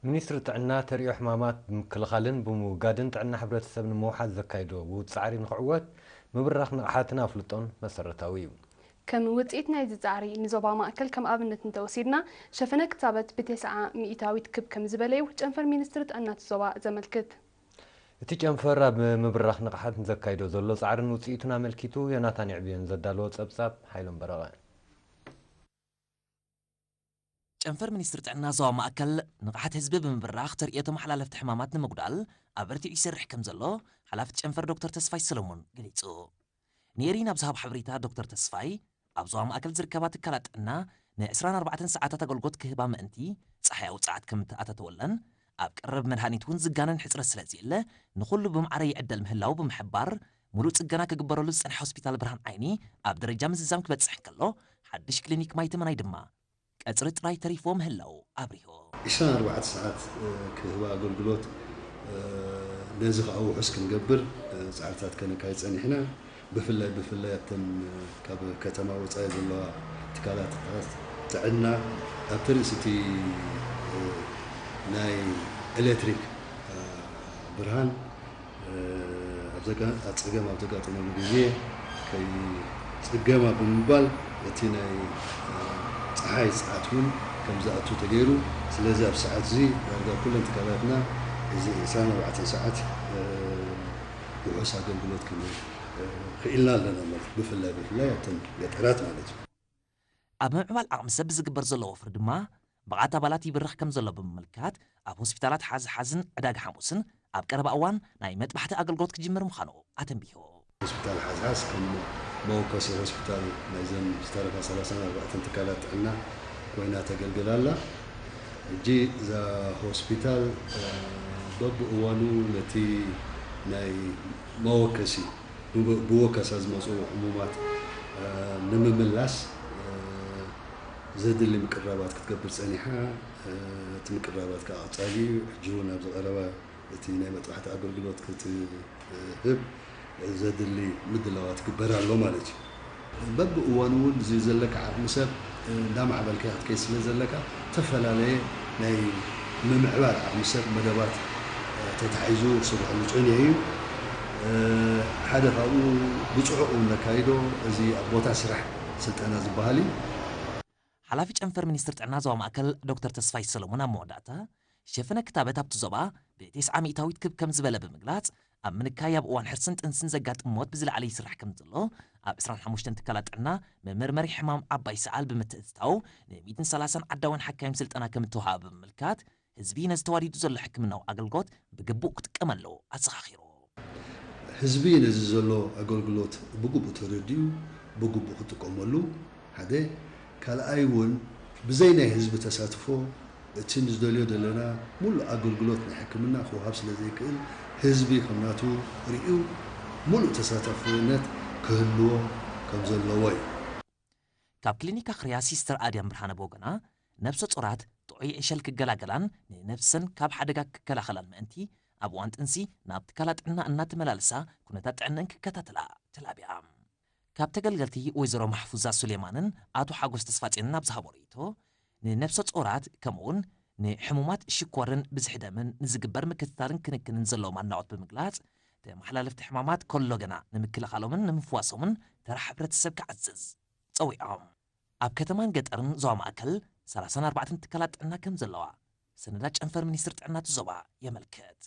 ሚኒስትሪ ጥዕና ተርእዮ ሕማማት ብምክልኻልን ብምውጋድን ጥዕና ሕብረተሰብ ንምውሓስ ዘካይዶ ውሁድ ጻዕሪ ንኽዕወት ምብራኽ ንቕሓትን ኣፍልጦን መሰረታዊ እዩ። ከም ውፅኢት ናይዚ ጻዕሪ ንዞባ ማእከል ከም ኣብነት እንተወሲድና ሸፈነ ክታበት ብተስዓ ሚእታዊት ክብ ከም ዝበለዩ ጨንፈር ሚኒስትሪ ጥዕና እቲ ዞባ ዘመልክት። እቲ ጨንፈር ኣብ ምብራኽ ንቕሓት ንዘካይዶ ዘሎ ጻዕርን ውፅኢቱን ኣመልኪቱ ዮናታን ይዕብዮን ዘዳለዎ ጸብጻብ ሓይሎም በረቐ። ጨንፈር ሚኒስትሪ ጥዕና ዞባ ማእከል ንቕሓት ህዝቢ ብምብራኽ ተርእዮ ተመሓላለፍቲ ሕማማት ንምጉዳል ኣበርቲዑ ይሰርሕ ከም ዘሎ ሓላፊ እቲ ጨንፈር ዶክተር ተስፋይ ሰለሙን ገሊጹ። ንኤሪና ኣብ ዝሃቦ ሓበሬታ ዶክተር ተስፋይ ኣብ ዞባ ማእከል ዝርከባ ትካላት ጥዕና ን ዕስራን ኣርባዕተን ሰዓታት ኣገልግሎት ክህባ ምእንቲ ጸሓያዊ ጸዓት ከም እተኣታተወለን ኣብ ቀረብ መድሃኒት እውን ዝጋነን ሕጽረት ስለ ዘየለ ንኹሉ ብማዕረ ይዕደል ምህላው ብምሕባር ሙሉእ ጽገና ክግበረሉ ዝጸንሐ ሆስፒታል ብርሃን ዓይኒ ኣብ ደረጃ ምዝዛም ክበጽሕ እንከሎ ሓድሽ ክሊኒክ ማይ ተመናይ ድማ ቀጽሪ ጥራይ ተሪፍዎ ምህላው ኣብሪሁ። ዕስራን ኣርባዕተ ሰዓት ክህባ ኣገልግሎት ነዚ ከዓ ውሑስ ክንገብር ፃዕርታት ከነካይድ ፀኒሕና። ብፍላይ ብፍላይ ኣብተን ካብ ከተማ ወፃኢ ዘለዋ ትካላት ጥዕና ኣብቲ ርእሲ እቲ ናይ ኤሌክትሪክ ብርሃን ኣብ ጸገም ኣብ ዘጋጠመሉ ግዜ ከይጽገማ ብምባል እቲ ናይ ጸሓይ ጸዓት እውን ከም ዝኣቱ ተገይሩ። ስለዚ ኣብ ሰዓት እዚ ዳርጋ ኩለን ትካላትና እዚ ዕስራን ኣርባዕተን ሰዓት ውሑስ ኣገልግሎት ክንህብ ክኢልና ኣለና ማለት ብፍላይ ብፍላይ ኣብተን ገጠራት ማለት እዩ። ኣብ ምምዕባል ዓቕሚ ሰብ ብዝግበር ዘሎ ወፍሪ ድማ ብቕዓት ኣባላት ይብርኽ ከም ዘሎ ብምምልካት ኣብ ሆስፒታላት ሓዚ ሓዝን ዕዳጋ ሓሙስን ኣብ ቀረባ እዋን ናይ መጥባሕቲ ኣገልግሎት ክጅምር ምዃኑ ኣተንቢሁ። ሆስፒታል ሓዝሓዝ ከም መወከሲ ሆስፒታል ናይዘን ዝተረፋ ሰላሳን ኣርባዕተን ትካላት ጥዕና ኮይና ተገልግል ኣላ። ሕጂ እዛ ሆስፒታል በብእዋኑ ነቲ ናይ መወከሲ ብወከሳ ዝመፁ ሕሙማት ንምምላስ ዘድሊ ምቅራባት ክትገብር ፀኒሓ። እቲ ምቅራባት ከዓ ቀፃሊ እዩ። ሕጂ እውን ኣብ ዝቐረበ እቲ ናይ መጥባሕቲ ኣገልግሎት ክትህብ ዘድሊ ምድላዋት ክግበር ኣሎ ማለት እዩ። በብእዋኑ እውን እዚ ዘለካ ዓቕሚ ሰብ እንዳማዕበልካ ክትከይድ ስለ ዘለካ ዝተፈላለየ ናይ ምምዕባል ዓቕሚ ሰብ መደባት ተታሒዙ ክስርሐሉ ፀኒሑ እዩ። ሓደ ካብኡ ብፅዑቕ እውን ነካይዶ እዚ ኣብ ቦታ ስራሕ ስልጠና ዝበሃል እዩ። ሓላፊ ጨንፈር ሚኒስትር ጥዕና ዞባ ማእከል ዶክተር ተስፋይ ሰለሙን ኣብ መወዳእታ ሸፈነ ክታበት ኣብቲ ዞባ ብቴስዓ ሚእታዊት ክብ ከም ዝበለ ብምግላፅ ኣብ ምንካይ ኣብ እዋን ሕርስን ጥንስን ዘጋጥም ሞት ብዝለዓለ ይስራሕ ከም ዘሎ ኣብ ዕስራን ሓሙሽተን ትካላት ጥዕና መመርመሪ ሕማም ዓባይ ሰዓል ብምትእትታው ን ሚእትን ሰላሳን ዓዳውን ሓካይም ስልጠና ከም እተውሃበ ብምምልካት ህዝቢ ነዚ ተዋዲዱ ዘሎ ሕክምናዊ ኣገልግሎት ብግቡእ ክጥቀመሉ ኣዘኻኺሩ። ህዝቢ ነዚ ዘሎ ኣገልግሎት ብግቡእ ተረዲኡ ብግቡእ ክጥቀመሉ ሓደ፣ ካልኣይ እውን ብዘይ ናይ ህዝቢ ተሳትፎ እቲ ንዝደልዮ ዘለና ሙሉእ ኣገልግሎት ናይ ሕክምና ክወሃብ ስለ ዘይክእል ህዝቢ ከም ናቱ ርእዩ ሙሉእ ተሳታፍነት ክህልዎ ከም ዘለዎ እዩ። ካብ ክሊኒክ ኣኽርያ ሲስተር ኣድያም ብርሃነ ብወገና ነብሰ ጾራት ጥዑይ ዕሸል ክገላገላን ንነብሰን ካብ ሓደጋ ክከላኸላን ምእንቲ ኣብ እዋን ጥንሲ ናብ ትካላት ጥዕና እናተመላለሳ ኩነታት ጥዕነን ክከታተላ ተላቢያ። ካብ ተገልገልቲ ወይዘሮ ማሕፉዛ ሱሌማንን ኣቶ ሓጎስ ተስፋጼንን ኣብ ዝሃቦ ርእይቶ ንነብሰ ጾራት ከምኡውን ንሕሙማት ሽኮርን ብዝሒ ደምን ንዝግበር ምክትታልን ክንክንን ዘለዎም ኣድናቖት ብምግላጽ ተመሓላለፍቲ ሕማማት ከሎ ገና ንምክልኻሎምን ንምፍዋሶምን ተራ ሕብረተሰብ ክዓዝዝ ጸዊዖም። ኣብ ከተማን ገጠርን ዞባ ማእከል ሰላሳን ኣርባዕተን ትካላት ጥዕና ከም ዘለዋ ሰነዳት ጨንፈር ሚኒስትሪ ጥዕና እቲ ዞባ የመልክት።